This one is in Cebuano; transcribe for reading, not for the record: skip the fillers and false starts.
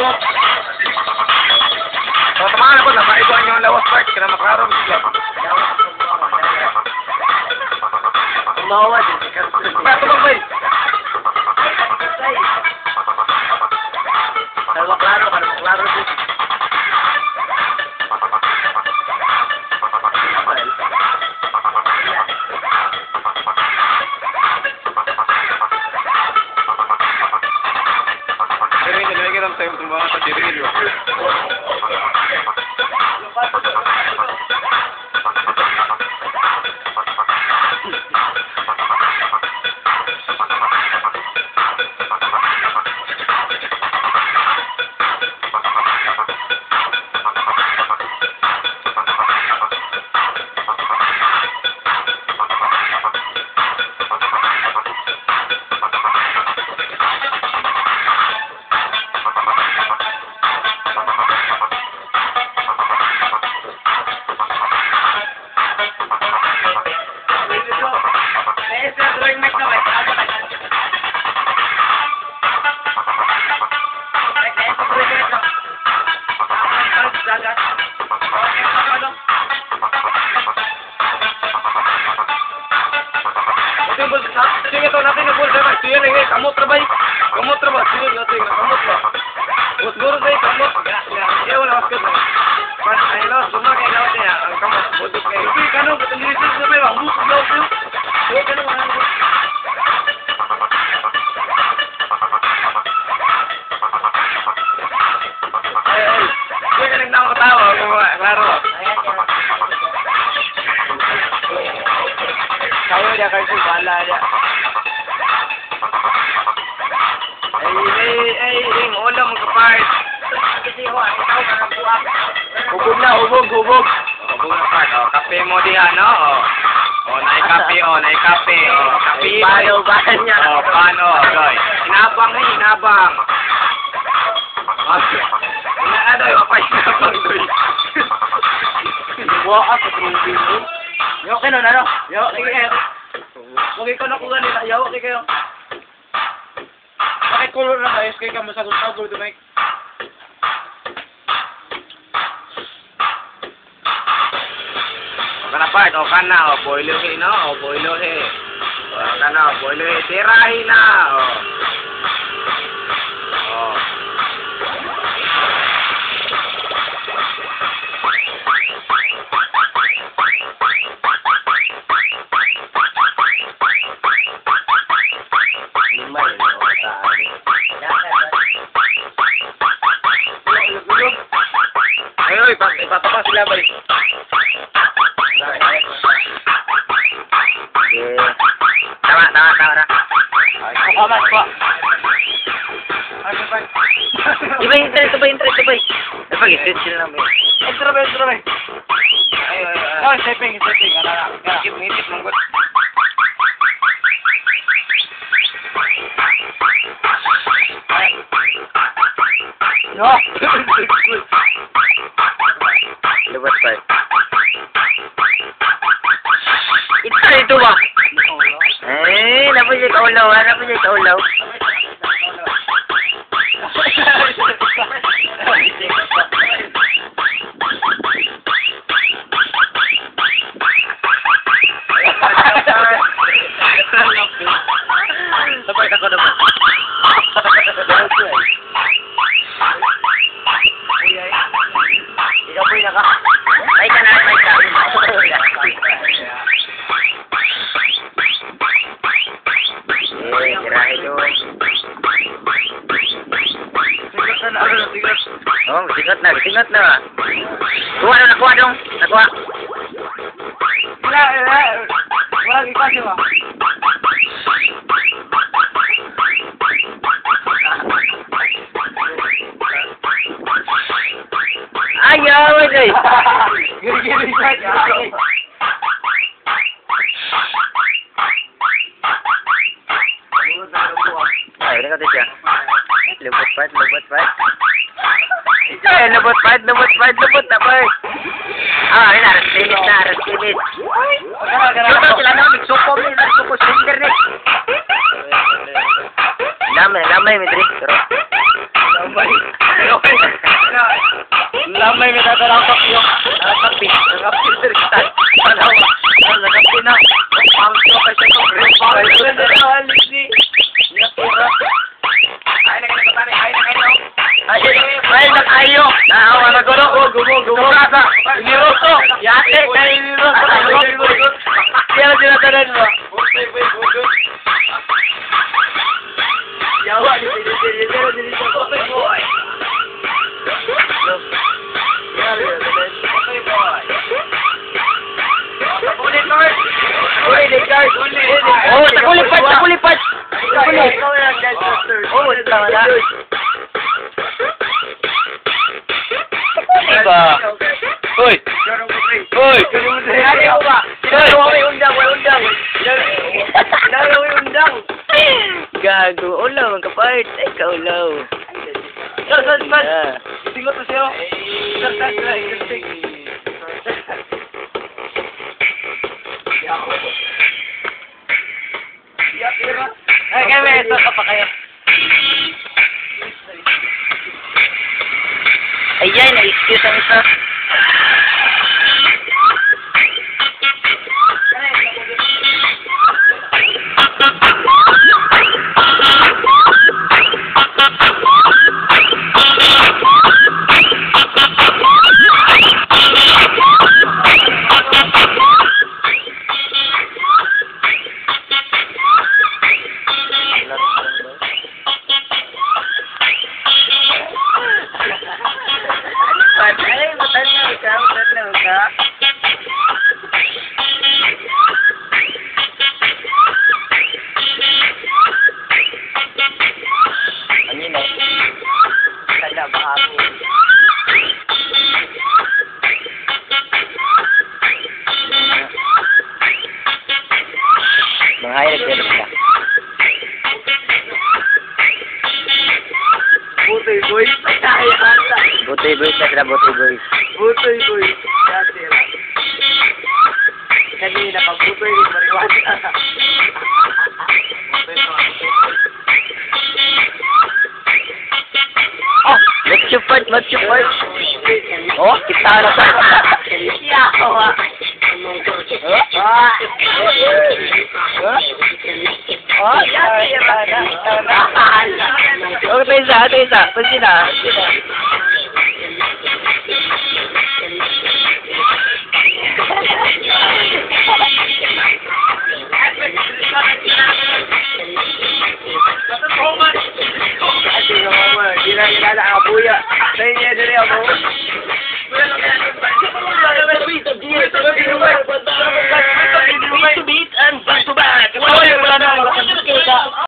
Tulog. So, tamaan ako na, maibuan yung lawas part, kaya maklaro sila. Umawa din. Ba, tumang bay! Kalwa klaro, kalwa klaro din. Pero yun, nilagay lang tayo tumama sa tiril. Sige to natin ang bulsa ba? Sige na kamot ra bay. Kamot ra ba? Sige natin kamot ba. Siguro say kamot. Ya wala waskat. Mas ay lo suma kay lawas niya ang kamot budot kay. Sige kano katong sa may bang buk daw ko. Sige kano ay ay. Sige kanang nang katawa klaro. Kayo dia kasi bala dia. Ay ay ay ing ulo mo kapart. Hubog na, hubog, hubog. Hubog na part. Oh, kape mo diha no. Oh. Oh, naay kape, oh, naay kape, oh. Kape. Paano ba niya? Oh, paano, doy. Hinabang ni, hinabang. Ina ano, apa hinabang doy. Wa ako trubi mo. Yo kino na no. Yo kay Wag ko na kuha nila. Yaw kay kayo. Bakit color na ayos kay kamo sa gusto ko may. O kana part, o kana, o boilohe no, o boilohe. O kana, o boilohe, tirahin na, o. O. Ay, oy, ipatapa sila balik. Tama, tama, tama na. Ako man ko. Iba yung interest, iba yung interest, iba. Ay, pag-switch sila namin. Extra ba, extra ba? Ay, ay, ay. Oh, stepping, stepping. Ano na. Ngitip, ngitip, manggot. No. Lubot pa. Ito, ito ba? Eh, napos siya kaulaw, ha? Napos siya kaulaw. Sabay ako naman. Ikaw po'y naka. May ka na, may ka. Eh, tirahe doon. Sigat na, ano, sigat. Oh, sigat na, sigat na. Kuha na, nakuha dong. Nakuha. Wala, wala. Wala, ikasi ba? Ayaw, ay. Giri-giri siya. Ay, wala ka siya. Lubot pa, lubot pa. Ay, lubot pa, lubot pa, lubot na pa. Ah, ayun na, finish na, finish. Ito sila na, nagsuko mo, nagsuko sa internet. Lamay, lamay, may drink. Pero, Lamay. Lamay may tatarang pakyo. Nakapi. Nakapi sir kita. Tanawa. Nakapi na. Pangso kay sa to. Ay, ay, nakayo. Naawa na gulo. Gumo, gumo. Iniroso. Yate, kay iniroso. Kaya na tinatanan mo. Yawa, Oh, takulipad, takulipad. Takulip. Oh, tama na. Diba? Uy! Uy! Gago, ulaw ang kapart. Ay, kaulaw. Sir, sir, sir. Yeah. Singot na siya. Sir, sir, sir. Ay, kami, ito ka pa kayo. Ayan, na-excuse ang isa. Ay, matanaw ka, matanaw ka. Ano yun eh? Kaya ba ako? Mga hayag pero sila. Butoy boy. Ay, ala. Butoy boys na sila, butoy boys. Butoy boy. Dati lang. Kanina pa, butoy boy. Mariwasa. Oh! Matsupad, matsupad. Oh, kita na sa. Yawa. Huh? Ah. Huh? Oh, Yate, kita na, kita na. Oh, ito isa, ito isa. Pansin na. Ate, mama, di na kilala ang buya. Sa inyo, dali ako.